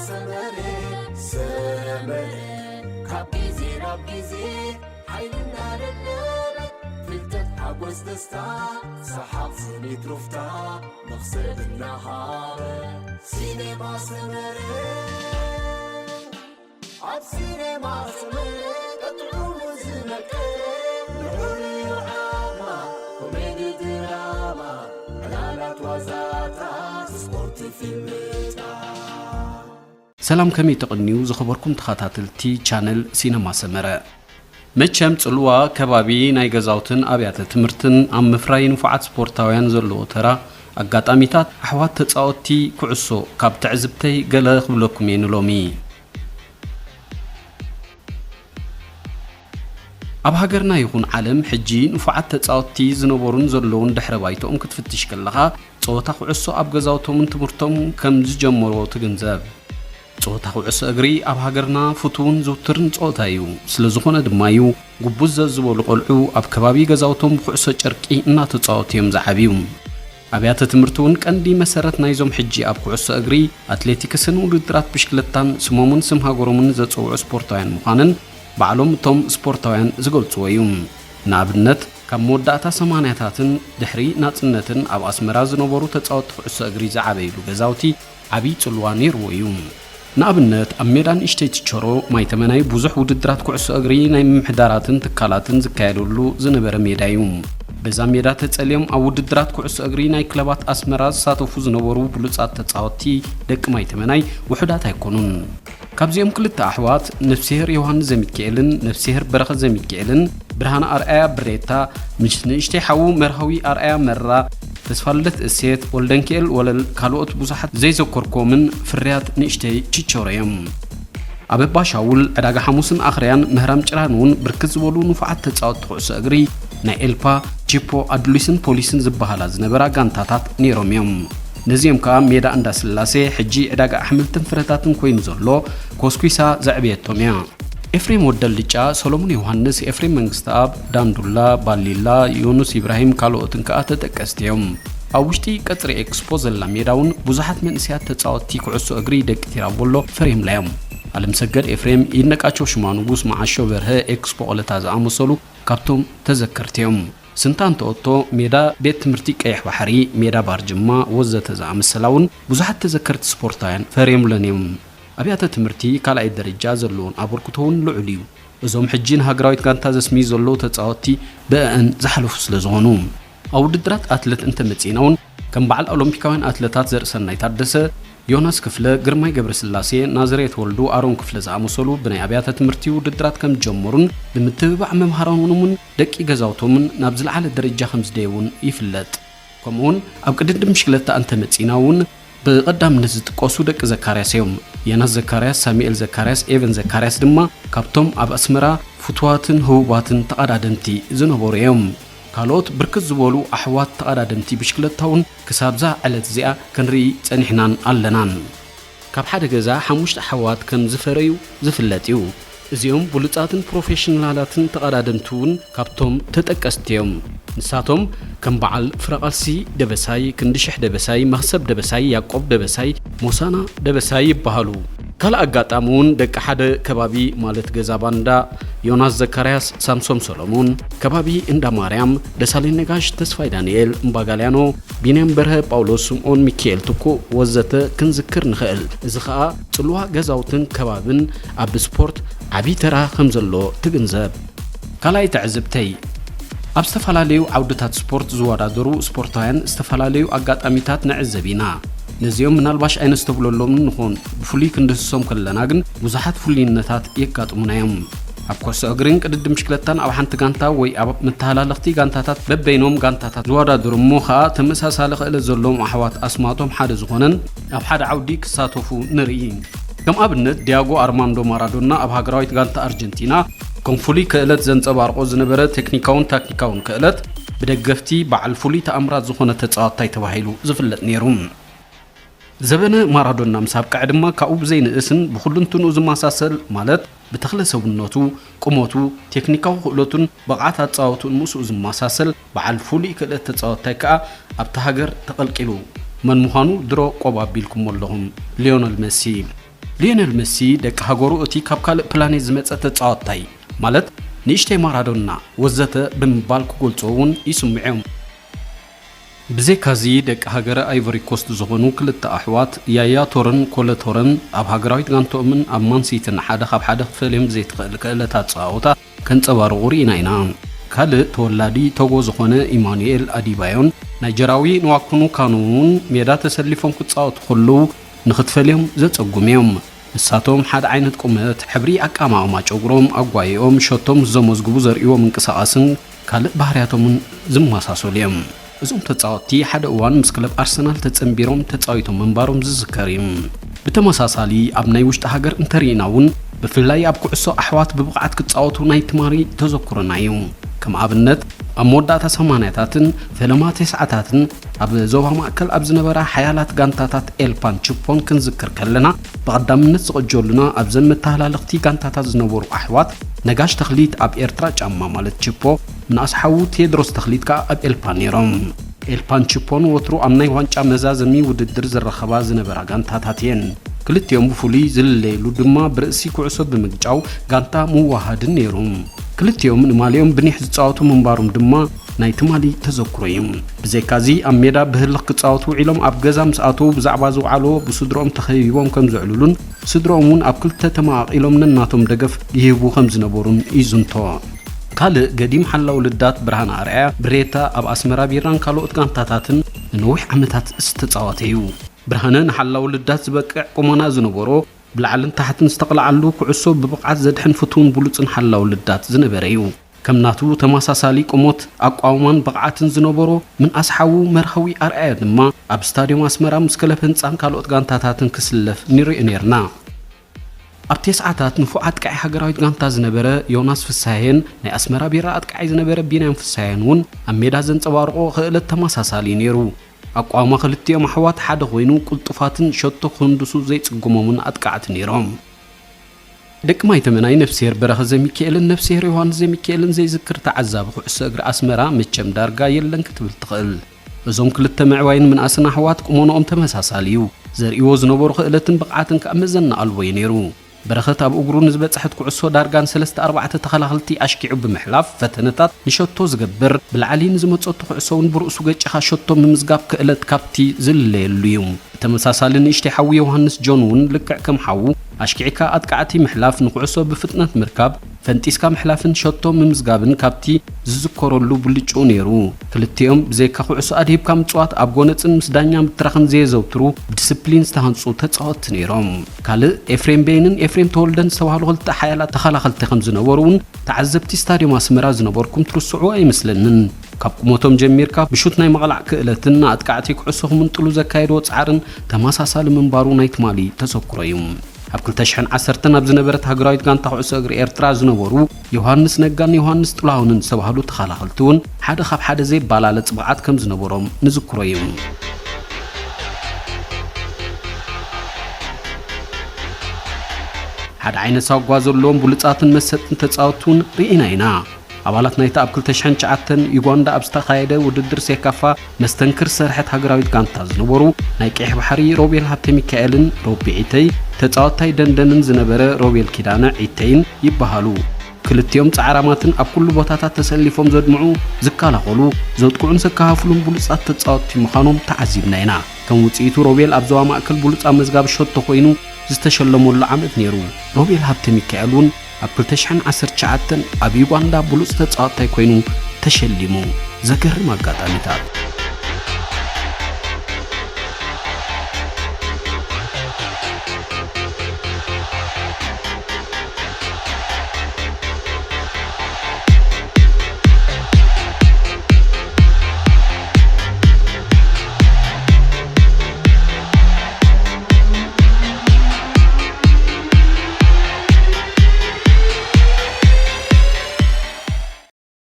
ሰመረ ሰመረ ካብ ግዜ ናብ ግዜ ሓይልና ደለበ ፍልጠት ሓጎስ ደስታ ሰሓቕ ስኒት ሩፍታ መኽሰብ እናሃበ ሲኔማ ሰመረ ኣብ ሲኔማ ሰመረ ቀጥዑ ዝመቀረ ንዑ ዓማ ኮሜዲ ድራማ ዕላላት ዋዛታት ስፖርት ፊልምታት ሰላም ከመይ ትቕንዩ ዝኸበርኩም ተኸታተልቲ ቻነል ሲነማ ሰመረ። መቸም ጽልዋ ከባቢ ናይ ገዛውትን ኣብያተ ትምህርትን ኣብ ምፍራይ ንፉዓት ስፖርታውያን ዘለዎ ተራ ኣጋጣሚታት ኣሕዋት ተጻወትቲ ኩዕሶ ካብ ትዕዝብተይ ገለ ክብለኩም እየ ንሎሚ። ኣብ ሃገርና ይኹን ዓለም ሕጂ ንፉዓት ተጻወትቲ ዝነበሩን ዘለውን ድሕረ ባይትኦም ክትፍትሽ ከለኻ ጸወታ ኩዕሶ ኣብ ገዛውቶምን ትምህርቶም ከም ዝጀመርዎ ትግንዘብ። ጸወታ ኩዕሶ እግሪ ኣብ ሃገርና ፍቱውን ዝውቱርን ጸወታ እዩ። ስለ ዝኾነ ድማ እዩ ጉቡዝ ዘዝበሉ ቆልዑ ኣብ ከባቢ ገዛውቶም ብኩዕሶ ጨርቂ እናተጻወቱ እዮም ዝዓብዩ። ኣብያተ ትምህርቲ እውን ቀንዲ መሰረት ናይዞም ሕጂ ኣብ ኩዕሶ እግሪ፣ ኣትሌቲክስን ውድድራት ብሽክለታን ስሞምን ስም ሃገሮምን ዘጸውዑ ስፖርታውያን ምዃንን ባዕሎም እቶም ስፖርታውያን ዝገልጽዎ እዩ። ንኣብነት ካብ መወዳእታ ሰማንያታትን ድሕሪ ናጽነትን ኣብ ኣስመራ ዝነበሩ ተጻወትቲ ኩዕሶ እግሪ ዝዓበይሉ ገዛውቲ ዓብዪ ጽልዋ ነይርዎ እዩ። ንኣብነት ኣብ ሜዳ ንእሽተይ ችቸሮ ማይ ተመናይ ብዙሕ ውድድራት ኩዕሶ እግሪ ናይ ምምሕዳራትን ትካላትን ዝካየደሉ ዝነበረ ሜዳ እዩ። በዛ ሜዳ ተጸልዮም ኣብ ውድድራት ኩዕሶ እግሪ ናይ ክለባት ኣስመራ ዝሳተፉ ዝነበሩ ብሉጻት ተጻወትቲ ደቂ ማይ ተመናይ ውሑዳት ኣይኮኑን። ካብዚኦም ክልተ ኣሕዋት ነፍስሄር ዮሃንስ ዘሚካኤልን ነፍስሄር በረኸት ዘሚካኤልን ብርሃነ ኣርኣያ ብሬታ፣ ምስ ንእሽተይ ሓዉ መርሃዊ ኣርኣያ መራ፣ ተስፋልደት እሴት፣ ወልደንኪኤል ወለል ካልኦት ብዙሓት ዘይዘከርኮምን ፍርያት ንእሽተይ ችቸሮ እዮም። ኣበባ ሻውል፣ ዕዳጋ ሓሙስን ኣኽርያን ምህራም ጭራን እውን ብርክት ዝበሉ ንፉዓት ተጻወትቲ ኩዕሶ እግሪ ናይ ኤልፓ፣ ቺፖ፣ ኣዱሊስን ፖሊስን ዝበሃላ ዝነበራ ጋንታታት ነይሮም እዮም። ነዚኦም ከኣ ሜዳ እንዳስላሴ፣ ሕጂ ዕዳጋ ኣሕምልትን ፍረታትን ኮይኑ ዘሎ፣ ኮስኲሳ ዘዕበየቶም እያ። ኤፍሬም ወደልጫ፣ ሰሎሞን ዮሃንስ፣ ኤፍሬም መንግስተኣብ፣ ዳንዱላ፣ ባሊላ፣ ዮኑስ ኢብራሂም ካልኦትን ከኣ ተጠቀስቲ እዮም። ኣብ ውሽጢ ቀጽሪ ኤክስፖ ዘላ ሜዳ እውን ብዙሓት መንእሰያት ተጻወትቲ ኩዕሶ እግሪ ደቂ ቲራቦሎ ፈርዮምላ እዮም። ኣለምሰገድ ኤፍሬም፣ ይድነቃቸው ሽማ ንጉስ፣ መዓሾ በርሀ፣ ኤክስፖ ቆለታ ዝኣመሰሉ ካብቶም ተዘከርቲ እዮም። ስንታ እንተኦቶ፣ ሜዳ ቤት ትምህርቲ ቀይሕ ባሕሪ፣ ሜዳ ባርጅማ ወዘተ ዝኣመሰላ እውን ብዙሓት ተዘከርቲ ስፖርታውያን ፈርዮምለን እዮም። ኣብያተ ትምህርቲ ካልኣይ ደረጃ ዘለዎን ኣበርክቶ እውን ልዑል እዩ። እዞም ሕጂ ንሃገራዊት ጋንታ ዘስምዩ ዘለዉ ተጻወትቲ ብእእን ዝሓለፉ ስለ ዝኾኑ። ኣብ ውድድራት ኣትለት እንተመጺእና እውን ከም በዓል ኦሎምፒካውያን ኣትለታት ዘርእሰናይ ታደሰ፣ ዮናስ ክፍለ፣ ግርማይ ገብረስላሴ፣ ናዝሬት ወልዱ፣ ኣሮን ክፍለ ዝኣመሰሉ ብናይ ኣብያተ ትምህርቲ ውድድራት ከም ዝጀመሩን ብምትብባዕ መምሃራኖምን ደቂ ገዛውቶምን ናብ ዝለዓለ ደረጃ ከም ዝደየቡን ይፍለጥ። ከምኡውን ኣብ ቅድድም ብሽክለታ እንተመጺእና እውን ብቐዳምነት ዝጥቀሱ ደቂ ዘካርያስ እዮም። ዮናስ ዘካርያስ፣ ሳሙኤል ዘካርያስ፣ ኤቨን ዘካርያስ ድማ ካብቶም ኣብ ኣስመራ ፍቱዋትን ህቡባትን ተቐዳደምቲ ዝነበሩ እዮም። ካልኦት ብርክት ዝበሉ ኣሕዋት ተቐዳደምቲ ብሽክለታ እውን ክሳብዛ ዕለት እዚኣ ክንርኢ ጸኒሕናን ኣለናን። ካብ ሓደ ገዛ ሓሙሽተ ኣሕዋት ከም ዝፈረዩ ዝፍለጥ እዩ። እዚኦም ብሉጻትን ፕሮፌሽናላትን ተቐዳደምቲ እውን ካብቶም ተጠቀስቲ እዮም። ንሳቶም ከም በዓል ፍረቓልሲ ደበሳይ፣ ክንዲ ሽሕ ደበሳይ፣ መኽሰብ ደበሳይ፣ ያቆብ ደበሳይ፣ ሞሳና ደበሳይ ይበሃሉ። ካልእ ኣጋጣሚ እውን ደቂ ሓደ ከባቢ ማለት ገዛ ባንዳ፣ ዮናስ ዘካርያስ፣ ሳምሶም ሰሎሞን፣ ከባቢ እንዳ ማርያም፣ ደሳለኝ ነጋሽ፣ ተስፋይ ዳንኤል፣ እምባጋልያኖ፣ ቢንያም በርሀ፣ ጳውሎስ ስምኦን፣ ሚካኤል ትኩእ ወዘተ ክንዝክር ንኽእል። እዚ ኸኣ ጽልዋ ገዛውትን ከባብን ኣብ ስፖርት ዓቢ ተራ ከም ዘሎ ትግንዘብ። ካልኣይ ትዕዝብተይ፣ ኣብ ዝተፈላለዩ ዓውድታት ስፖርት ዝወዳደሩ ስፖርታውያን ዝተፈላለዩ ኣጋጣሚታት ንዕዘብ ኢና። ነዚኦም ምናልባሽ ኣይነስተብለሎምን ንኾን፣ ብፍሉይ ክንድህስሶም ከለና ግን ብዙሓት ፍሉይነታት የጋጥሙና እዮም። ኣብ ኩዕሶ እግርን ቅድድም ብሽክለታን ኣብ ሓንቲ ጋንታ ወይ ኣብ መተሃላለኽቲ ጋንታታት በበይኖም ጋንታታት ዝወዳደሩ እሞ ኸኣ ተመሳሳሊ ክእለት ዘለዎም ኣሕዋት ኣስማቶም ሓደ ዝኾነን ኣብ ሓደ ዓውዲ ክሳተፉ ንርኢ። ከም ኣብነት ዲያጎ ኣርማንዶ ማራዶና ኣብ ሃገራዊት ጋንታ ኣርጀንቲና ከም ፍሉይ ክእለት ዘንጸባርቆ ዝነበረ ቴክኒካውን ታክቲካውን ክእለት ብደገፍቲ በዓል ፍሉይ ተኣምራት ዝኾነ ተጻዋታይ ተባሂሉ ዝፍለጥ ነይሩ። ዘበነ ማራዶና ምስ ኣብቅዐ ድማ ካብኡ ብዘይንእስን ብኹልንትንኡ ዝመሳሰል ማለት ብተኽለ ሰውነቱ፣ ቁመቱ፣ ቴክኒካዊ ክእለቱን ብቕዓት ኣጻዋውትኡን ምስኡ ዝመሳሰል በዓል ፍሉይ ክእለት ተጻወታይ ከኣ ኣብታ ሃገር ተቐልቂሉ። መን ምዃኑ ድሮ ቆብ ኣቢልኩሞ ኣለኹም፣ ሊዮነል መሲ። ሊዮነል መሲ ደቂ ሃገሩ እቲ ካብ ካልእ ፕላኔት ዝመጸ ተጻዋታይ፣ ማለት ንእሽተይ ማራዶና ወዘተ ብምባል ክገልጾ እውን ይስምዑ እዮም። ብዘይካዚ ደቂ ሃገረ ኣይቮሪ ኮስት ዝኾኑ ክልተ ኣሕዋት ያያ ቶረን ኮለ ቶረን ኣብ ሃገራዊት ጋንትኦምን ኣብ ማንሲትን ሓደ ካብ ሓደ ክትፈልዮም ዘይትኽእል ክእለት ኣጸዋውታ ከንጸባርቑ ርኢና ኢና። ካልእ ተወላዲ ቶጎ ዝኾነ ኢማኑኤል ኣዲባዮን ናይጀራዊ ንዋኩኑ ካኑ እውን ሜዳ ተሰሊፎም ክጻወቱ ከለዉ ንኽትፈልዮም ዘጸጉም እዮም። ንሳቶም ሓደ ዓይነት ቁመት፣ ሕብሪ ኣቀማቕማ ጨጉሮም፣ ኣጓይኦም፣ ሸቶም ምስ ዘመዝግቡ ዘርእይዎ ምንቅስቓስን ካልእ ባህርያቶምን ዝመሳሰሉ እዮም። እዞም ተጻወትቲ ሓደ እዋን ምስ ክለብ ኣርሰናል ተጸንቢሮም ተጻዊቶም ምንባሮም ዝዝከር እዩ። ብተመሳሳሊ ኣብ ናይ ውሽጢ ሃገር እንተርኢና እውን ብፍላይ ኣብ ኩዕሶ ኣሕዋት ብብቕዓት ክጻወቱ ናይ ትማሊ ተዘክሮና እዩ። ከም ኣብነት ኣብ መወዳእታ ሰማንያታትን ፈለማ ተስዓታትን ኣብ ዞባ ማእከል ኣብ ዝነበራ ሓያላት ጋንታታት ኤልፓን ችፖን ክንዝክር ከለና ብቐዳምነት ዝቕጀሉና ኣብዘን መተሃላለኽቲ ጋንታታት ዝነበሩ ኣሕዋት ነጋሽ ተኽሊት ኣብ ኤርትራ ጫማ ማለት ችፖ ምንኣስ ሓዉ ቴድሮስ ተኽሊት ከኣ ኣብ ኤልፓ ነይሮም። ኤልፓን ችፖን ወትሩ ኣብ ናይ ዋንጫ መዛዘሚ ውድድር ዝረኸባ ዝነበራ ጋንታታት እየን። ክልቲኦም ብፍሉይ ዝልለየሉ ድማ ብርእሲ ኩዕሶ ብምግጫው ጋንታ ምውሃድን ነይሩ። ክልቲኦም ንማልዮም ብኒሕ ዝጻወቱ ምንባሮም ድማ ናይ ትማሊ ተዘክሮ እዩ። ብዘይካዚ ኣብ ሜዳ ብህልኽ ክጻወቱ ውዒሎም ኣብ ገዛ ምስ ኣተዉ ብዛዕባ ዝውዓልዎ ብስድሮኦም ተኸቢቦም ከም ዘዕልሉን ስድሮኦም እውን ኣብ ክልተ ተመቓቒሎም ነናቶም ደገፍ ይህቡ ከም ዝነበሩን ይዝንቶ። ካልእ ገዲም ሓላው ልዳት ብርሃነ ኣርኣያ ብሬታ ኣብ ኣስመራ ቢራን ካልኦት ጋንታታትን ንነዊሕ ዓመታት ዝተጻወተ እዩ። ብርሃነ ንሓላው ልዳት ዝበቅዕ ቁመና ዝነበሮ ብላዕልን ታሕትን ዝተቕልዓሉ ኩዕሶ ብብቕዓት ዘድሕን ፍቱውን ብሉጽን ሓላው ልዳት ዝነበረ እዩ። ከም ናቱ ተመሳሳሊ ቁሞት ኣቋውማን ብቕዓትን ዝነበሮ ምንኣስ ሓዉ መርሃዊ ኣርኣያ ድማ ኣብ ስታድዮም ኣስመራ ምስ ክለብ ህንጻን ካልኦት ጋንታታትን ክስለፍ ንሪኦ ነርና። ኣብ ተስዓታት ንፉዕ ኣጥቃዒ ሃገራዊት ጋንታ ዝነበረ ዮናስ ፍስሃየን ናይ ኣስመራ ቢራ ኣጥቃዒ ዝነበረ ቢንያም ፍስሃየን እውን ኣብ ሜዳ ዘንጸባርቖ ክእለት ተመሳሳሊ ነይሩ። ኣቋውማ ክልቲኦም ኣሕዋት ሓደ ኮይኑ ቅልጡፋትን ሸቶ ክህንድሱ ዘይጽግሞምን ኣጥቃዕቲ ነይሮም። ደቂ ማይ ተመናይ ነፍስሄር በረኸ ዘሚካኤልን ነፍስሄር ዮሃንስ ዘሚካኤልን ዘይዝክር ተዓዛቢ ኩዕሶ እግሪ ኣስመራ መቸም ዳርጋ የለን ክትብል ትኽእል። እዞም ክልተ ምዕባይን ምንኣስን ኣሕዋት ቁመንኦም ተመሳሳሊ እዩ። ዘርእይዎ ዝነበሩ ክእለትን ብቕዓትን ከኣ መዘና ኣልቦ እዩ ነይሩ። በረኸት ኣብ እግሩ ንዝበጽሐት ኩዕሶ ዳርጋ ንሰለስተ ኣርባዕተ ተኸላኸልቲ ኣሽኪዑ ብምሕላፍ ፈተነታት ንሸቶ ዝገብር፣ ብላዕሊ ንዝመጸቱ ኩዕሶ እውን ብርእሱ ገጭኻ ሸቶ ምምዝጋብ ክእለት ካብቲ ዝልለየሉ እዩ። ብተመሳሳሊ ንእሽተይ ሓዉ ዮሃንስ ጆን እውን ልክዕ ከም ሓዉ ኣሽኪዕካ ኣጥቃዕቲ ምሕላፍ ንኩዕሶ ብፍጥነት ምርካብ፣ ፈንጢስካ ምሕላፍን ሸቶ ምምዝጋብን ካብቲ ዝዝከረሉ ብልጭኡ ነይሩ። ክልቲኦም ብዘይካ ኩዕሶ ኣድሂብካ ምጽዋት ኣብ ጎነጽን ምስ ዳኛ ምትራኽን ዘየዘውትሩ ብዲስፕሊን ዝተሃንጹ ተጻወትቲ ነይሮም። ካልእ ኤፍሬም በይንን ኤፍሬም ተወልደን ዝተባህሉ ክልተ ሓያላት ተኸላኸልቲ ከም ዝነበሩ እውን ተዓዘብቲ ስታድዮም ኣስመራ ዝነበርኩም ትርስዕዎ ኣይመስለንን። ካብ ቁመቶም ጀሚርካ ብሹት ናይ ምቕላዕ ክእለትን ንኣጥቃዕቲ ኩዕሶ ክምንጥሉ ዘካየድዎ ጻዕርን ተመሳሳሊ ምንባሩ ናይ ትማሊ ተዘክሮ እዩ። ኣብ ክልተ ሽሕን ዓሰርተን ኣብ ዝነበረት ሃገራዊት ጋንታ ኩዕሶ እግሪ ኤርትራ ዝነበሩ ዮሃንስ ነጋን ዮሃንስ ጥላሁንን ዝተባህሉ ተኸላኸልቲ እውን ሓደ ካብ ሓደ ዘይበላለጽ ብቕዓት ከም ዝነበሮም ንዝክሮ እዩ። ሓደ ዓይነት ሳጓ ዘለዎም ብሉጻትን መሰጥትን ተጻወትቲ እውን ርኢና ኢና። ኣባላት ናይታ ኣብ ክልተ ሽሕን ትሽዓተን ዩጋንዳ ኣብ ዝተኻየደ ውድድር ሴካፋ መስተንክር ዝሰርሐት ሃገራዊት ጋንታ ዝነበሩ ናይ ቀይሕ ባሕሪ ሮቤል ሃብተ ሚካኤልን ሮቢ ዒተይ፣ ተጻዋታይ ደንደንን ዝነበረ ሮቤል ኪዳነ ዒተይን ይበሃሉ። ክልቲኦም ጻዕራማትን ኣብ ኩሉ ቦታታት ተሰሊፎም ዘድምዑ፣ ዝከላኸሉ፣ ዘጥቅዑን ዘከፋፍሉን ብሉጻት ተጻወትቲ ምዃኖም ተዓዚብና ኢና። ከም ውጽኢቱ ሮቤል ኣብ ዞባ ማእከል ብሉጽ ኣመዝጋቢ ሸቶ ኮይኑ ዝተሸለመሉ ዓመት ነይሩ። ሮቤል ሃብተ ሚካኤል እውን ኣብ ክልተ ሽሕን ዓሰርተ ትሽዓተን ኣብ ዩጋንዳ ብሉጽ ተጻዋታይ ኮይኑ ተሸሊሙ። ዘገርም ኣጋጣሚታት።